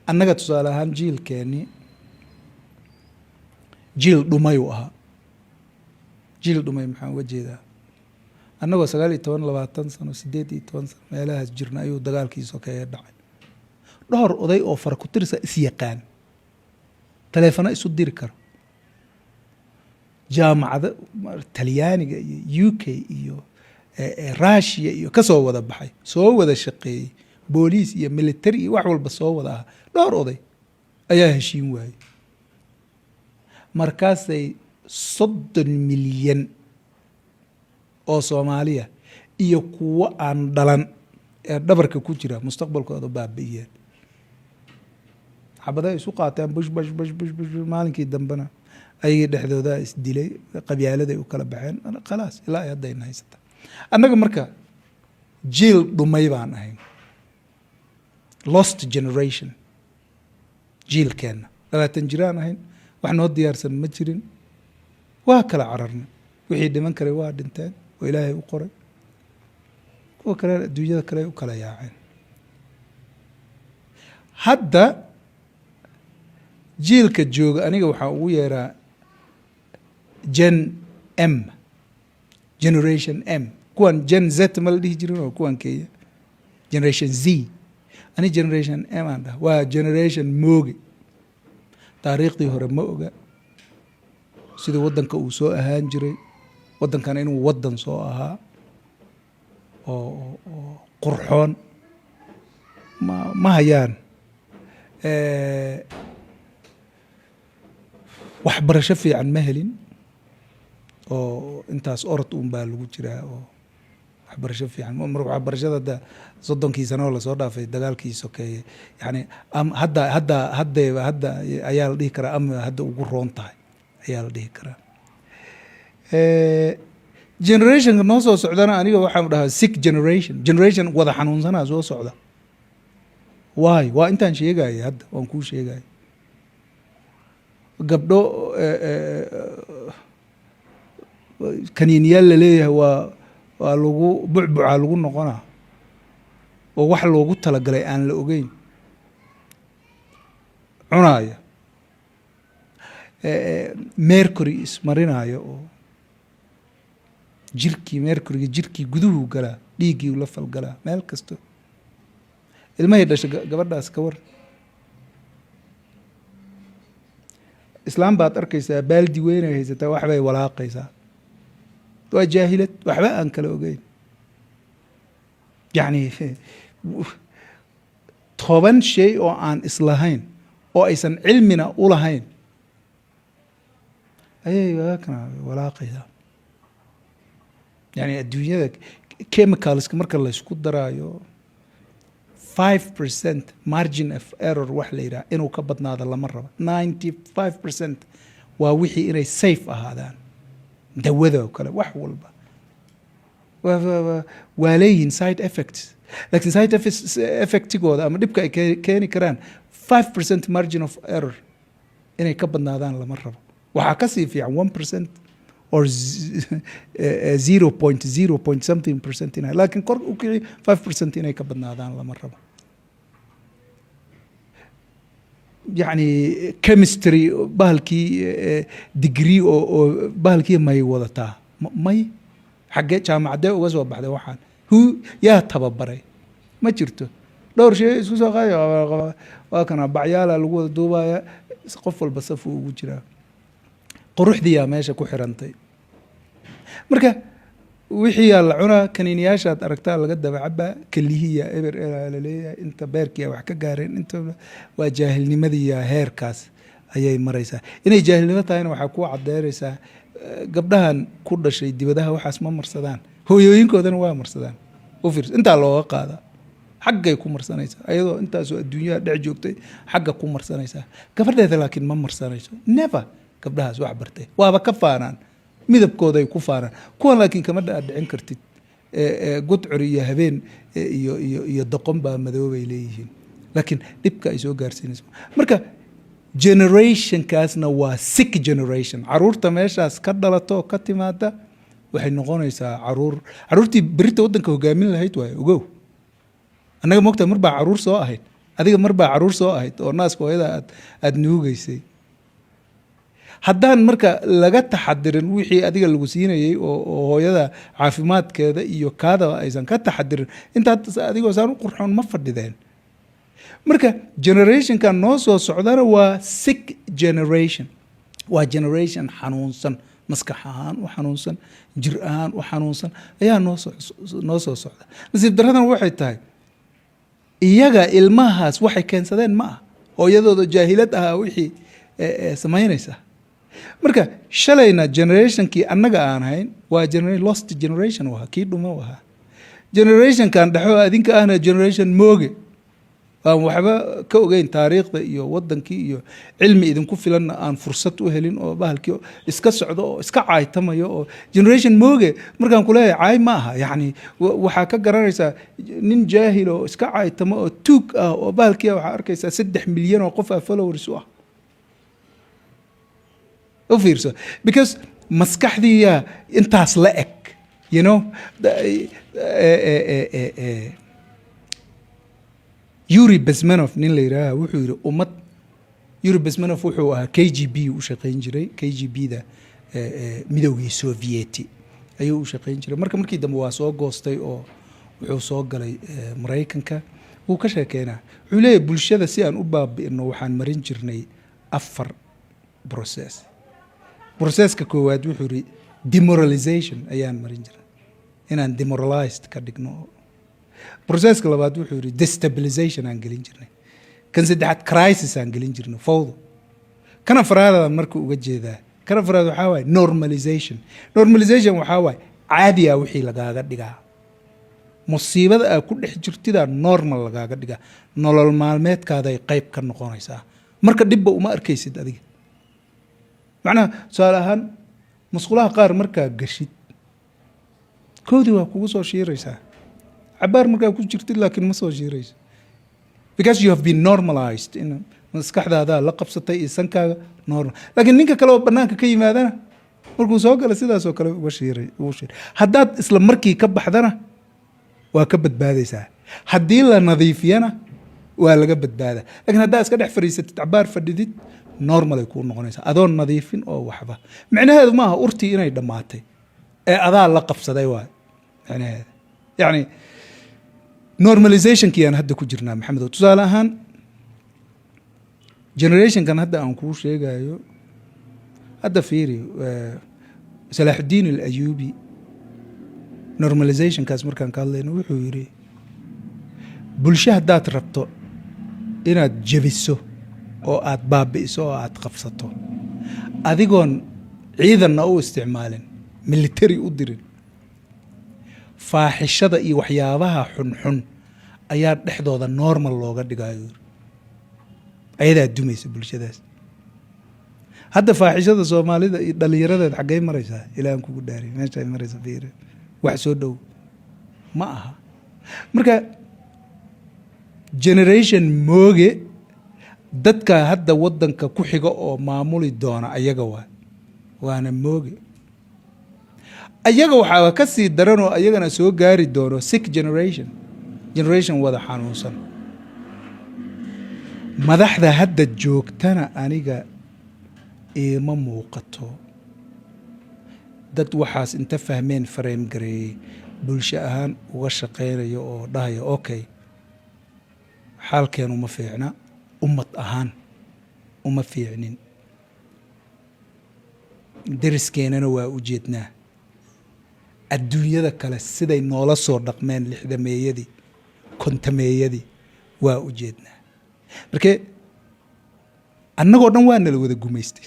Annaga tusaale ahaan jiilkeeni jiil dhumay uu ahaa. Jiil dhumay maxaan uga jeedaa? Annagoo 19, 20 sano, 18 sano meelahaas jirna ayuu dagaalkii sokeeye dhacay. Dhowr oday oo fara ku tirsa is yaqaan, taleefano isu diri karo, jaamacado Talyaaniga iyo UK iyo Russia iyo kasoo wada baxay, soo wada shaqeeyey, booliis iyo military iyo wax walba soo wada ahaa, dhowr oday ayaa heshiin waayey. Markaasay 30 milyan oo Soomaaliya iyo kuwo aan dhalan ee dhabarka ku jira mustaqbalkooda baabi'iyeen. Xabaday isu qaateen, bush bush bush bush bush. Maalinkii dambena ayagii dhexdooda isdilay, qabyaaladay u kala baxeen. Khalaas, ilaa ay haddayna haysata. Annaga marka jiil dhumay baan ahayn, lost generation. Jiilkeenna 20 jiraan ahayn, wax noo diyaarsan ma jirin, waa kala cararnay. Wixii dhiman karay waa dhinteen oo Ilaahay u qoray, kuwa kale adduunyada kale u kala yaaceen. Hadda jiilka jooga aniga waxaa ugu yeeraa Gen M, Generation M. Kuwan Gen Z ma la dhihi jirin oo kuwan Kenya Generation Z, ani Generation M aan dhaha. Waa generation mooge, taariikhdii hore ma oga, sidii waddanka uu soo ahaan jiray, waddankan inuu waddan soo ahaa oo qurxoon ma hayaan. Waxbarasho fiican ma helin oo intaas orod uun baa lagu jiraa oo waxbarasho fiican mar waxbarashada hadda 30kii sano oo lasoo dhaafay dagaalkii sokeeye, yani am hadda ayaa la dhihi karaa ama hadda ugu roon tahay ayaa la dhihi karaa. Generationka noo soo socdana aniga waxaan dhahaa sick generation, generation wada xanuunsanaa soo socda. Waay, waa intaan sheegaya hadda waan kuu sheegaya. Gabdho kaniiniyaal laleeyahay waa lagu bucbucaa lagu noqonaa oo wax loogu talagalay aan la ogeyn cunaaya, mercury ismarinaayo oo jirkii mercuryga jirkii guduhu galaa, dhiiggii ula falgalaa meel kasto. Ilmahay dhasha gabadhaas ka war. Islaam baad arkaysaa, baaldi weynay haysataa, waxbay walaaqaysaa, waa jaahilad, waxba aan kala ogeyn. Yacni 10 shay oo aan islahayn oo aysan cilmina u lahayn ayay kana walaaqaysaa. Yani adduunyada chemicalska marka laysku daraayo, 5% margin of error wax la yidhaha inuu ka badnaado lama rabo. 95% waa wixii inay safe ahaadaan. Dawada oo kale, wax walba waa leeyihiin side effects, laakiin side effectigooda ama dhibka ay keeni karaan 5% margin of error inay ka badnaadaan lama rabo. Waxaa kasii fiican 1% or zero point zero point something percent inay, laakiin kor u kici 5% inay ka badnaadaan lama rabo. Yacni chemistry bahalkii degree oo bahalkii may wadataa, may xaggee jaamacadee uga soo baxday? Waxaan hu yaa tababaray ma jirto. Dhowr shay isku soo qaadi, waa kana bacyaala lagu wada duubaya, qof walba safuu ugu jiraa. Quruxdiyaa meesha ku xirantay. Marka wixiiyaa la cunaa, kaniiniyaashaad aragtaa laga daba cabaa, kelihiya eber eraa laleeyahay, inta beerkiya wax ka gaareen, inta waa jaahilnimadiiya. Heerkaas ayay maraysaa. Inay jaahilnimo tahayna waxaa ku cadeynaysaa gabdhahan ku dhashay dibadaha waxaas ma marsadaan, hooyooyinkoodana waa marsadaan. U fiirso, intaa looga qaadaa, xaggay ku marsanaysaa, ayadoo intaasoo adduunyaha dhex joogtay xagga ku marsanaysaa gabadheeda, laakiin ma marsanayso, never. Gabdhahaas wax bartay waaba ka faanaan, midabkooday ku faanaan. Kuwan laakiin kama dhaadhicin kartid. Gudcur iyo habeen iyo doqon baa madoobay leeyihiin, laakiin dhibka ay soo gaarsiinayso. Marka generationkaasna waa sick generation. Caruurta meeshaas ka dhalato oo ka timaada waxay noqonaysaa caruurtii berita waddanka hogaamin lahayd. Waayo, ogow, annaga moogtaa mar baa caruur soo ahayd. Adiga mar baa caruur soo ahayd oo naaska hooyada aad nuugeysay. Haddaan marka laga taxadirin wixii adiga lagu siinayey oo hooyada caafimaadkeeda iyo kaadaba aysan ka taxadirin, intaad adigoo saan u qurxoon ma fadhideen. Marka generationkan noo soo socdana waa sick generation, waa generation xanuunsan, maskax ahaan u xanuunsan, jir ahaan u xanuunsan ayaa noo soo socda. Nasiib daradan waxay tahay, iyaga ilmahaas waxay keensadeen ma ah, hooyadooda jaahilad ahaa wixii samaynaysa. Marka shalayna generationkii annaga aan ahayn waa lost generation u ahaa, kii dhuma u ahaa. Generationkan dhexo adinka ahna generation mooge, aan waxba ka ogeyn taariikhda iyo wadankii iyo cilmi idinku filanna aan fursad u helin, oo bahalkii iska socdo oo iska caaytamayo, oo generation mooge. Markaan kuleeyahay caay ma aha, yacni waxaa ka garanaysaa nin jaahil oo iska caaytamo oo tuug ah oo bahalkii waxaa arkaysaa 3 milyan oo qof ah followers u ah. U fiirso, because maskaxdiiya intaas la eg. Yuri Bezmenov nin la yidhaaha wuxuu yidhi ummad. Yuri Bezmenov wuxuu ahaa KGB u shaqayn jiray, KGB da Midowgii Sovieti ayuu u shaqayn jiray. Marka markii dambe waa soo goostay oo wuxuu soo galay Maraykanka. Wuu ka sheekeynaa, wuxuu leeyahay bulshada si aan u baabi'ino waxaan marin jirnay afar process. Processka koowaad, wuxuu yidhi, demoralization ayaan marin jirnay, inaan demoralized ka dhigno. Processka labaad, wuxuu yidhi, destabilization aan gelin jirnay. Kan saddexaad, crisis aan gelin jirnay, fowdo. Kan afraadaan marka uga jeedaa, kan afraad waxaa waaye normalization. Normalization waxaa waaye caadiya wixii lagaaga dhigaa, musiibada aa ku dhex jirtidaa normal lagaaga dhigaa, nolol maalmeedkaaday qayb ka noqonaysaa. Marka dhibba uma arkaysid adiga. Macnaha, tusaale ahaan, musqulaha qaar markaa gashid, koodii waa kugu soo shiiraysaa cabaar markaa ku jirtid, laakiin ma soo shiirayso because you have been normalized in maskaxdaadaa la qabsatay iyo sankaaga normal. Laakiin ninka kale oo banaanka ka yimaadana, markuu soo gala, sidaas oo kale uga shiiray, ugu shiiray. Haddaad isla markii ka baxdana waa ka badbaadaysaa, haddii la nadiifiyana waa laga badbaada. Lakiin haddaa iska dhex fadhiisatid, cabaar fadhidid, normal ay kuu noqonaysaa adoon nadiifin oo waxba. Micnaheedu maaha urtii inay dhammaatay ee adaa la qabsaday waay micnaheeda. Yacni normalizationkii aan hadda ku jirnaa, Maxamedow. Tusaale ahaan, generationkan hadda aan kuu sheegayo, hadda fiiri Salaaxudiin Alayubi, normalizationkaas markaan ka hadlayno, wuxuu yidhi bulsho haddaad rabto inaad jebiso oo aad baabi'iso oo aad qabsato, adigoon ciidanna u isticmaalin, military u dirin, faaxishada iyo waxyaabaha xunxun ayaa dhexdooda normal looga dhigayo, yiri, ayadaa dumaysa bulshadaas. Hadda faaxishada Soomaalida iyo dhalinyaradeed xaggay maraysaa? Ilaahan kugu dhaariy, meeshaay maraysa fiiri, wax soo dhow ma aha. Marka generation mooge, dadka hadda waddanka ku xiga oo maamuli doona ayaga waa, waana mooge. Ayaga waxaa ka sii daranoo ayagana soo gaari doono sick generation, generation wada xanuunsan. Madaxda hadda joogtana aniga iima muuqato dad waxaas inta fahmeen frame gareeyey, bulsho ahaan uga shaqeynayo oo dhahaya, "Okay, xaalkeenu ma fiicna, ummad ahaan uma fiicnin, deriskeenana waa u jeednaa, adduunyada kale siday noola soo dhaqmeen lixdameeyadii, kontameeyadii waa u jeednaa." Marke annagoo dhan waa nala wada gumaystay,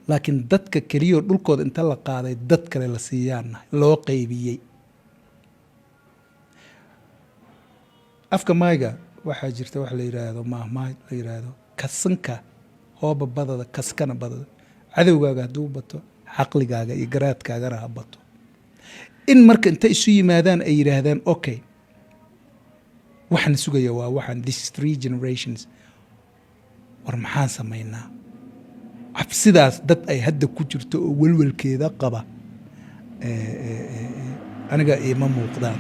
laakiin dadka keliyao dhulkooda inta la qaaday dad kale la siiyaana loo qaybiyey. Afka Maayga waxaa jirta wax la yidhaahdo, maahmaah la yidhaahdo, "Kasanka hooba badada, kaskana badada." Cadowgaaga hadduu bato, caqligaaga iyo garaadkaagana ha bato. In marka inta isu yimaadaan ay yidhaahdaan, "Okay, waxaan sugaya waa waxaan, this three generations, war maxaan samaynaa?" Cabsidaas dad ay hadda ku jirto oo welwelkeeda qaba aniga iima muuqdaan.